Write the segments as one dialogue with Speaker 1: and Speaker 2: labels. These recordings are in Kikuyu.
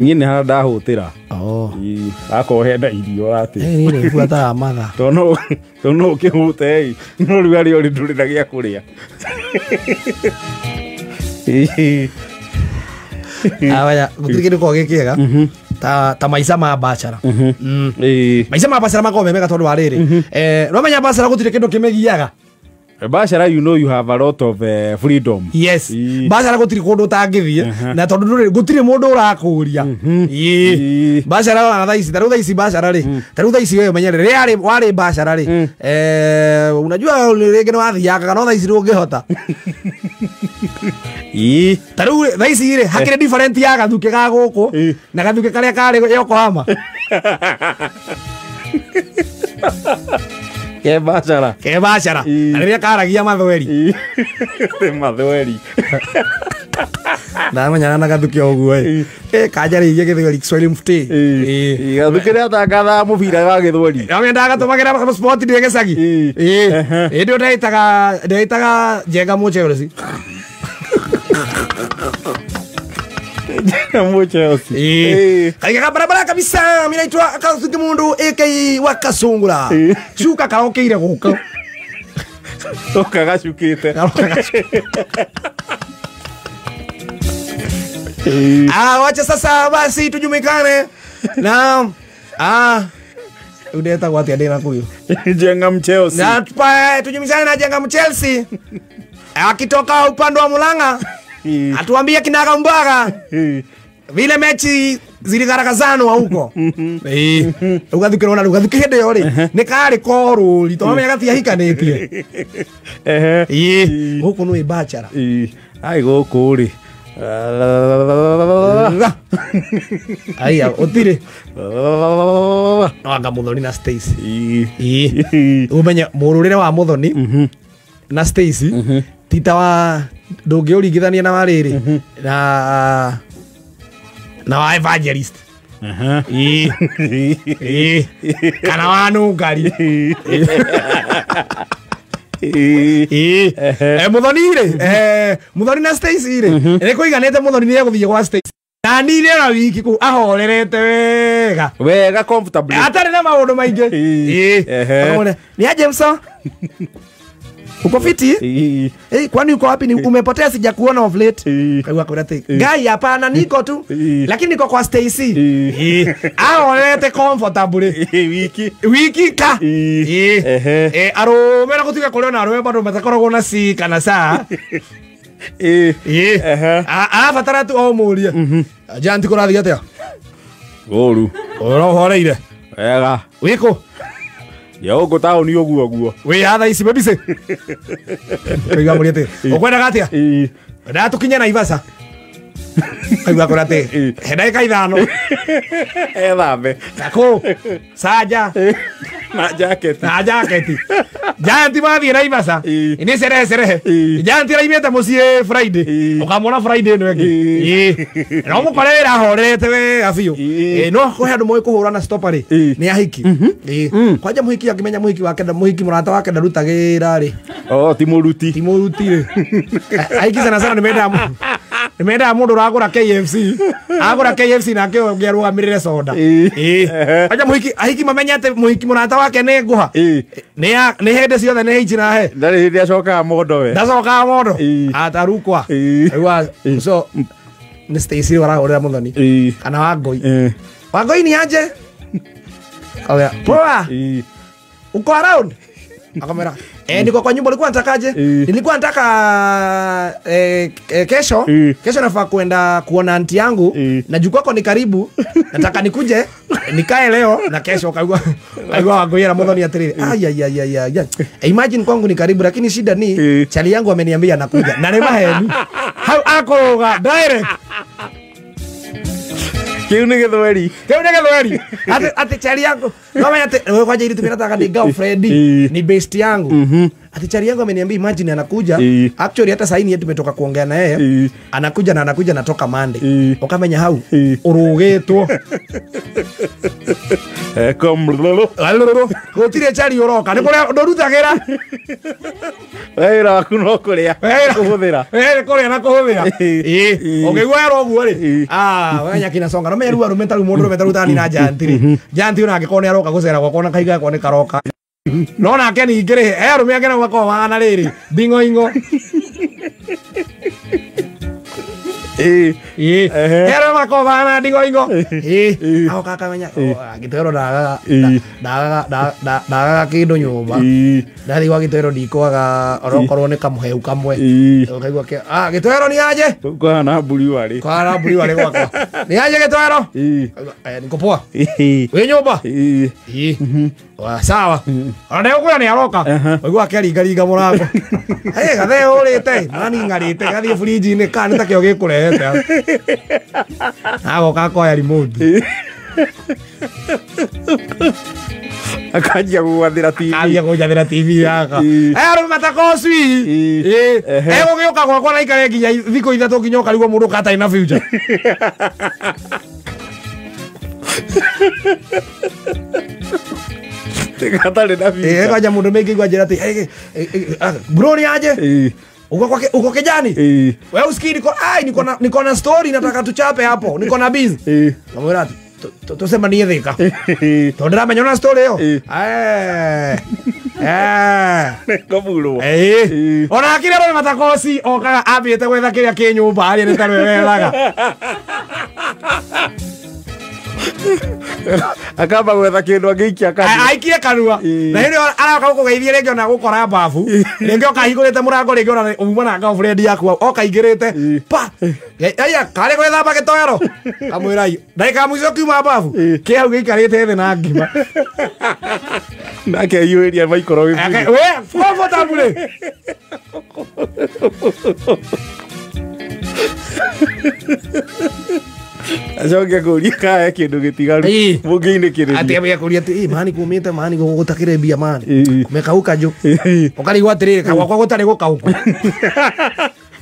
Speaker 1: Niĩ nĩ harĩa ndahũtĩra.
Speaker 2: Oh.
Speaker 1: Akorwo hena irio atĩ.
Speaker 2: Niĩ nĩ buataga matha.
Speaker 1: Tondũ no ũkĩhũte ĩ, no rĩu harĩa ũrĩ ndũrĩ na gĩa kũrĩa.
Speaker 2: Aya, gũtirĩ kĩndũ gĩkoragwo gĩ kĩega ta maica ma bachelor. Maica ma bachelor makoragwo me mega tondũ wa rĩrĩ. Ũramenya bachelor gũtirĩ kĩndũ kĩmĩgiaga.
Speaker 1: Bachelor, you know you have a lot of freedom.
Speaker 2: Yes. Bachelor gũtirĩ kũndũ ũtangĩthiĩ na tondũ ndũrĩ gũtirĩ mũndũ ũrakũria. Bachelor ona thaa ici, ta rĩu thaa ici bachelor rĩ, ta rĩu thaa ici we ũmenye rĩ, rĩrĩa warĩ bachelor rĩ, unajua rĩngĩ nĩ wathiangaga no thaa ici ndũngĩhota. Ta rĩu thaa ici rĩ, hakĩrĩ different ya gathukĩ ga gũkũ na gathukĩ karĩa karĩ Yokohama.
Speaker 1: Ke bachelor.
Speaker 2: Ke bachelor. Na rĩrĩa karagia mathweri.
Speaker 1: Mathweri.
Speaker 2: Ndamenyana na gathukĩ o ũguo ĩ. Kanjarĩirie gĩthweri Kiswahili mfute.
Speaker 1: Gathukĩ rĩa tangathaga mũbira wa gĩthweri.
Speaker 2: Ndamenya ndagatũmagĩra sport ndĩ gĩcagi. Hĩndĩ ĩyo ndetaga Njenga Mũchelsea.
Speaker 1: Chelsea.
Speaker 2: Kainga barabara kabisa, mimi naitwa Kathuki Mundu aka Wakasungura. Shuka karokeire guka.
Speaker 1: Toka gacukite.
Speaker 2: Wacha sasa basi tujumikane. Na udeta kwa atia ndina kuyu.
Speaker 1: Jenga Mchelsea.
Speaker 2: Na tujumikane na Jenga Mchelsea. Akitoka upande wa Mulanga. Atuambie kinaga mbaga. Vile mechi ziligaragazanwa huko. Ugathukira ona ugathukira hĩndĩ ĩyo rĩ, nĩ karĩ korũri tondũ menya gatiahikanĩtie. Gũkũ nĩ bachelor.
Speaker 1: Ai gũkũ rĩ.
Speaker 2: Aya, ũtirĩ. No anga Muthoni na Stacy. Ũmenye mũrũrĩre wa Muthoni na Stacy ti ta wa ndũngĩũringithania na wa rĩrĩ na wa evangelist. Kana wa nungari. Muthoni rĩ, Muthoni na Stacy rĩ, nĩ kũiganĩte Muthoni nĩ egũthiĩ gwa Stacy. Na nire na wiki kũu ahorerete wega.
Speaker 1: Wega comfortably.
Speaker 2: Atarĩ na maũndũ maingĩ. Ni aje msa? Uko fiti? Kwani uko wapi? Umepotea sijakuona of late. Kaigua kwira ati Ngai hapana niko tu. Lakini niko kwa Stacy. Ahorerete comfortably.
Speaker 1: Wiki.
Speaker 2: Wiki ka. Arũme na gũtuĩka kũrĩ ona arũme bado matakoragwo na si kana sa. Arabatara tu o mũrie. Janti kũrathiĩ atĩa?
Speaker 1: Ũru.
Speaker 2: Ũrohoreire.
Speaker 1: Wega.
Speaker 2: Wĩkũ?
Speaker 1: Ya ũguo taũni ũguo ũguo.
Speaker 2: Wĩ ha thaa ici bebise? Kaigua mũrie atĩ ũkwendaga atĩa? Wendaga tũkinye Naivasha. Kaigua kwĩra atĩ he ndagĩka 5.
Speaker 1: Ethambe.
Speaker 2: Nakũ? Sanja.
Speaker 1: Na jacket.
Speaker 2: Na jacket. Giant mathiĩ Naivasha. Nĩ cerehe cerehe. Giant araimĩte mũciĩ Friday. Ũkamwona Friday ĩno ĩngĩ. No mũkore wĩra ahorerete wega biũ. No kũhe andũ moĩ kũhũra na stopper rĩ, nĩ ahiki. Kwanja mũhiki angĩmenya mũhiki wake mũhiki mũrata wake ndarutagĩra rĩ.
Speaker 1: Oh, ti mũruti.
Speaker 2: Ti mũruti rĩ. Ahiki sana sana nĩ mendaga mũndũ ũragũra KFC. Agũra KFC nake ũngĩ arũgamĩrĩre soda. Kwanja mũhiki ahiki mamenya atĩ mũhiki mũrata wake nĩ ngũha. Nĩ hĩndĩ ciothe nĩ ichi na he.
Speaker 1: Ndarĩ hĩndĩ acokaga mondo we.
Speaker 2: Ndacokaga mondo. Atarukwa. So nĩ Stacy arahũrĩra Muthoni. Kana Wangũi. Wangũi ni aje? Poa. Uko around? Akamwambia, niko kwa nyumba, ulikuwa unatakaje? Nilikuwa nataka kesho. Kesho nafaa kwenda kuona aunti yangu na jukwako ni karibu. Nataka nikuje nikae leo na kesho. Kaigua Wangũi na Muthoni atiriri. Ai ai ai ai. Imagine kwangu ni karibu lakini shida ni chali yangu ameniambia nakuja. Na ni maheni. Hau akoroga direct.
Speaker 1: Kiu nĩ gĩthweri.
Speaker 2: Kiu nĩ gĩthweri. Ati chali yangu. No ati kwanja ili tumenataka ni girlfriend ni best yangu. Ati chali yangu ameniambia imagine anakuja. Actually hata saini yetu tumetoka kuongea na yeye. Anakuja na anakuja natoka Monday. Ukamenya hau urugetwo. Gũtirĩ chari ũroka nĩ kũrĩa ndũrutagĩra.
Speaker 1: Wĩra waku no kũrĩa kũhũthĩra.
Speaker 2: Kũrĩa na kũhũthĩra. Ũngĩigua werwo ũguo rĩ, we nyakinasonga no menye rĩu arũme ta rĩu mũndũ ũrũme ta rĩu tani na janti rĩ, janti ona angĩkorwo nĩ aroka gũcera gwakwa na kahiga gakwa nĩ karoka. No nake ningĩ rĩ, he arũme angĩ nao makoragwo mahana rĩrĩ nding'oing'o. He arũme makoragwo mahana nding'oing'o. Agoka akamenya gĩtoero ndagaga kĩndũ nyũmba. Ndathiĩ gwa gĩtoero ndikwaga onokorwo nĩ kamũheu kamwe. Ũkaigua gĩtoero nĩ aje?
Speaker 1: Kũhana mburi warĩ.
Speaker 2: Kũhana mburi warĩ gwakwa. Nĩ aje gĩtoero? Niko poa. Wĩ nyũmba? Sawa. Ona ndegũkwĩra nĩ aroka. Ũigua akĩringaringa mũrango. Gathee ũrĩte, mani ng'arĩte, gathiĩ burinji-inĩ kana nĩ ta kĩo gĩkũrehete. Agoka akoya remote.
Speaker 1: Akanjia gũgwathĩra TV.
Speaker 2: Akanjia kũnjathĩra TV yaka. Arũme matakocui. Egũgĩũka gwakwa na aikare nginya thikũ 3 nginya ũkarigwo mũndũ katarĩ na future.
Speaker 1: Gatarĩ na future.
Speaker 2: Kwanja mũndũ maingĩ igua njĩra atĩ bro nĩ aje? Uko kijani? Wewe usikii niko niko na story nataka tuchape hapo. Niko na busy. Namwĩra atĩ tucemanie Thika. Tondũ ndĩramenya ona story ĩyo.
Speaker 1: Ngomurwo.
Speaker 2: Ona akĩrĩ arũme matakoci okaga ambĩte gwetha kĩrĩa kĩ nyũmba arĩa nĩ tarwe wethaga.
Speaker 1: Akamba gwetha kĩndũ angĩikia kanua.
Speaker 2: Aikie kanua. Na hĩndĩ ĩyo aroka gũkũgeithia rĩngĩ ona gũkora babu. Rĩngĩ okahingũrĩte mũrango rĩngĩ ona uma na girlfriend yaku okaingĩrĩte. Pa! Aya karĩ gwĩthamba gĩtoero. Kamwĩra ndagĩka ya mũico kiuma babu. Kĩ hau gĩikarĩte thĩ na ngima.
Speaker 1: Nake aiyũrĩria microwave.
Speaker 2: We comfortable.
Speaker 1: Acoke akũrie kana he kĩndũ gĩtigaru mũngĩinĩkĩrĩria.
Speaker 2: Atĩ ambia kũria atĩ mani kumĩte mani gũtakĩrĩ mbia mani. Kumekauka jũ. Ũkarigwo atĩrĩrĩ gwakwa gũtarĩ gũkauku.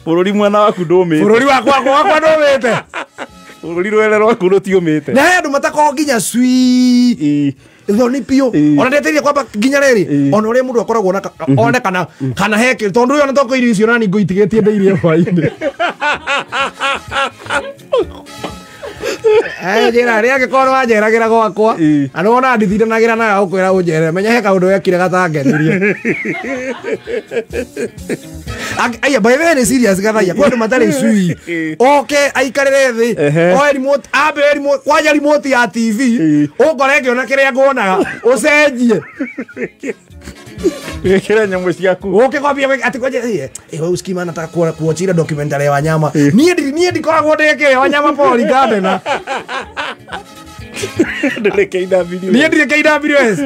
Speaker 1: Bũrũri mwena waku ndũmĩte.
Speaker 2: Bũrũri wakwa ndũmĩte.
Speaker 1: Bũrũri rwere rwaku rũtiũmĩte.
Speaker 2: Na he andũ matakoragwo nginya cui. Thoni piũ. Ona ndeteire kwamba nginya rĩrĩ ona ũrĩa mũndũ akoragwo na one kana he kĩ tondũ ũyũ ona toko irio icio nani ngũitigĩtie ndĩirie hwainĩ. Njĩra rĩa angĩkorwo wanjeragĩra gwakwa na nĩwona ndithindanagĩra nawe gũkwĩra ũnjerere menya he kaũndũ wekire gatangenirie. Aya by the way nĩ serious gathaia kwĩ andũ matarĩ cui oke aikarĩre thĩ oe remote ambe remote kwanja remote ya TV ũngore ngĩona kĩrĩa nguonaga ũcenjie.
Speaker 1: Wĩkĩre nyamũ ciaku.
Speaker 2: Ũke kwambia atĩ kwanja wewe usikii maana nataka kuwatch documentary ya wanyama. Niĩ ndikoragwo ndĩkĩre wanyama pori gardener.
Speaker 1: Ndĩrĩ KWS.
Speaker 2: Niĩ ndirĩ KWS.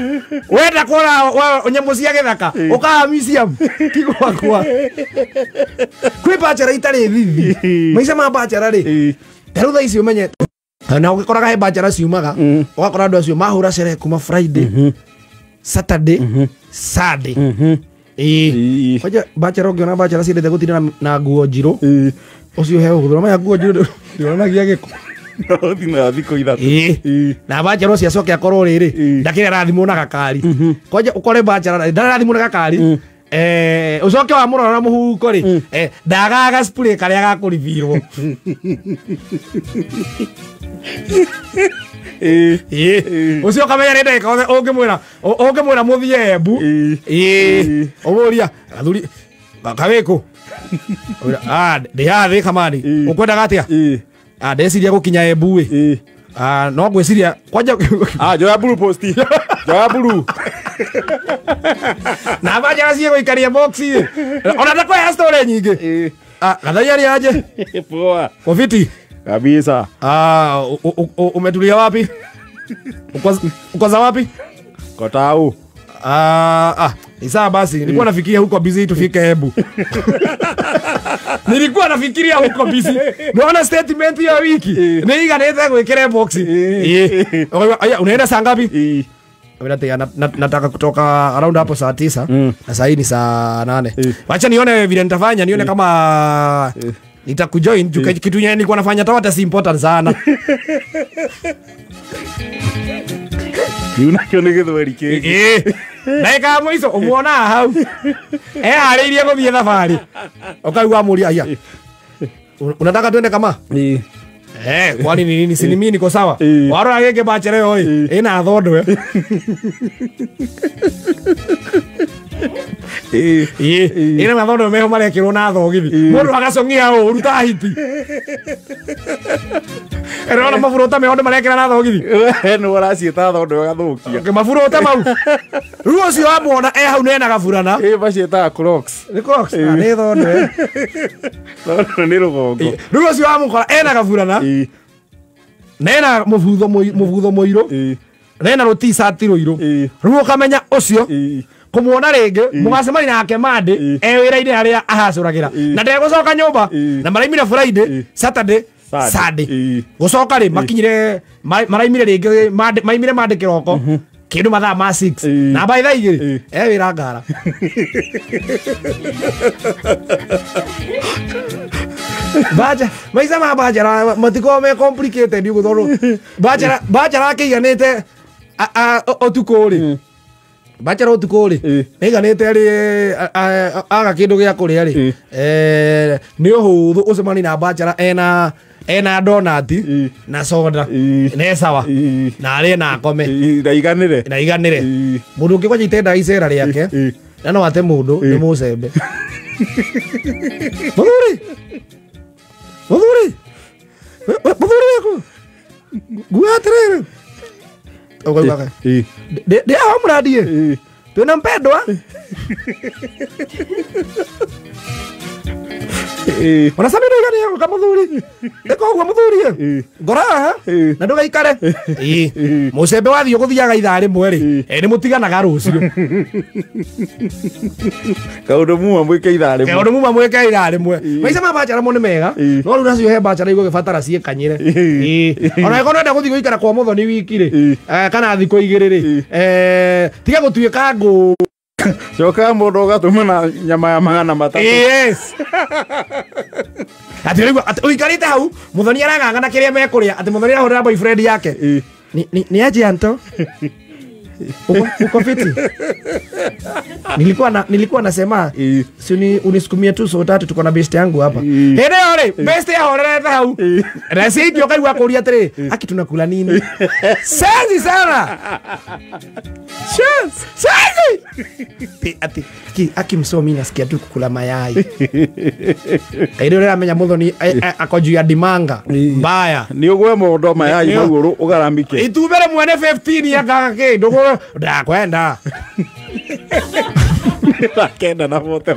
Speaker 2: Wenda kuona nyamũ cia gĩthaka ũkaga museum ti gwakwa. Kwĩ bachelor itarĩ thithi. Maica ma bachelor rĩ ta rĩu thaa ici ũmenye na ũgĩkoraga he bachelor ciumaga ũgakora andũ acio mahũra sherehe kuma Friday Saturday Sunday. Kwanja bachelor ũngĩona bachelor ciendete gũtinda na nguo njirũ ũcio he ũhũthũ maya nguo njirũ ndĩronanagia gĩko.
Speaker 1: Thina thikũ 3.
Speaker 2: Na bachelor ũcio acoke akorwo rĩrĩ ndakĩrĩ arathimwo na gakari. Kwanja ũkore bachelor ndararathimwo na gakari ũcoke wamũrora na mũhuko rĩ ndagaga gaspray karĩa gakũribirwo. Ũcio ũkamenya nĩ ndagĩka othe ũngĩmwĩra mũthiĩ Embu ũmũria athuri kawĩkũ ndĩ haha Thĩka mani ũkwendaga atĩa? Ndeciria gũkinya Embu ĩ no ngwĩciria kwanja
Speaker 1: njoya blue post. Njoya blue.
Speaker 2: Na banja ciĩ gũikaria box ĩ ona ndakoya story nyingĩ. Gathaia nĩ aje?
Speaker 1: Poa.
Speaker 2: Kofiti?
Speaker 1: Kabisa.
Speaker 2: Umetulia wapi? Uko za wapi?
Speaker 1: Kotau.
Speaker 2: Ni sawa basi. Nilikuwa nafikiria huko busy tufike Embu. Nilikuwa nafikiria huko busy. Naona statement ya wiki. Niiganĩte gwĩkĩra box. Aya, unaenda saa ngapi? Nataka kutoka around hapo saa 9 na saa hii ni saa 8. Wacha nione vile nitafanya, nione kama nitakujoin kitu yenye nilikuwa nafanya hata si important sana.
Speaker 1: Kiu nakĩo nĩ gĩthweri kĩngĩ.
Speaker 2: Ndagĩka ya mũico ũmuonaga hau eharĩirie gũthiĩ thabarĩ ũkaigua amũria aya unataka twende kama kwani ni nini si ni mimi niko sawa warora gĩkĩ bachelor ĩyo ĩ ĩna thondwe ĩna mathondwe meho marekĩrwo na thogithi mũndũ agacong'ia ũru ta hiti ĩrona maburũta meho andũ marekĩra na thogithi
Speaker 1: nĩ ũraciĩta thondwe ũgathũkia
Speaker 2: maburũta mau rĩu ũcio wamuona e hau nena gaburana
Speaker 1: maciĩtaga Crocs
Speaker 2: nĩ Crocs nĩ thondwe
Speaker 1: thondwe nĩ rũgongo
Speaker 2: rĩu ũcio wamũkora ena gaburana nena mũbutho mũirũ nena rũticati rũirũ rĩu ũkamenya ũcio kumuona rĩngĩ mũgacemania nake Monday e wĩra-inĩ harĩa ahacũragĩra na ndegũcoka nyũmba na maraimire Friday Saturday Sunday gũcoka rĩ makinyire maraimire rĩngĩ maimire Monday kĩroko kĩndũ mathaa ma 6 na by thaa 2 e wĩra ngara baja maica ma bachelor matikoragwo me complicated ũguo tondũ bachelor akĩiganĩte ũtukũ rĩ bachelor ũtukũ rĩ nĩiganĩte rĩ aga kĩndũ gĩa kũrĩa rĩ nĩ ũhũthũ ũcemani na bachelor ena donati na soda ne sawa na arĩe na akome na iganĩre mũndũ ũngĩ kwanja itendaga icera rĩake na no ate mũndũ nĩ mũcembe mũthuri mũthuri mũthuri waku ngua atĩrĩrĩ ũkaugaga ndĩ haha mũrandie twĩna mpendwa ona sami ndoigania gũka mũthuri ĩka ũguo mũthuri ngora haha na ndũgaikare mũcembe wathiĩ ũgũthiaga ithaa rĩmwe rĩ nĩ mũtiganaga rũciũ
Speaker 1: kaũndũ muma mwĩke ithaa rĩmwe
Speaker 2: kaũndũ muma mwĩke ithaa rĩmwe maica ma bachelor mo nĩ mega no rĩu nacio he bachelor igũgĩbatara ciĩkanyĩre ona angĩkorwo nĩwenda gũthiĩ gũikara kwa mũthoni wiki rĩ kana thikũ igĩrĩ rĩ tiga gũtuĩka ngũ
Speaker 1: coka mũndũ ũgatũma na nyama ya 300.
Speaker 2: Yes. Ati rĩu ũikarĩte hau mũthoni arang'ang'ana kĩrĩa mekũrĩa atĩ mũthoni arahũrĩra boyfriend yake ni aje Anto uko fiti nilikuwa nasema si unisukumie tu so tatu tuko na best yangu hapa hende ore best ya horerete hau na si ndio kaigua kũria atĩrĩ aki tunakula nini senzi sana senzi ati aki msomi nasikia tu kukula mayai kaire ore amenya muthoni ako juu ya dimanga mbaya
Speaker 1: ni ũgwe mondo mayai mau ũgaramike
Speaker 2: itumbere mwene 15 yakaga kĩndũ ndakwenda
Speaker 1: ndakenda na bote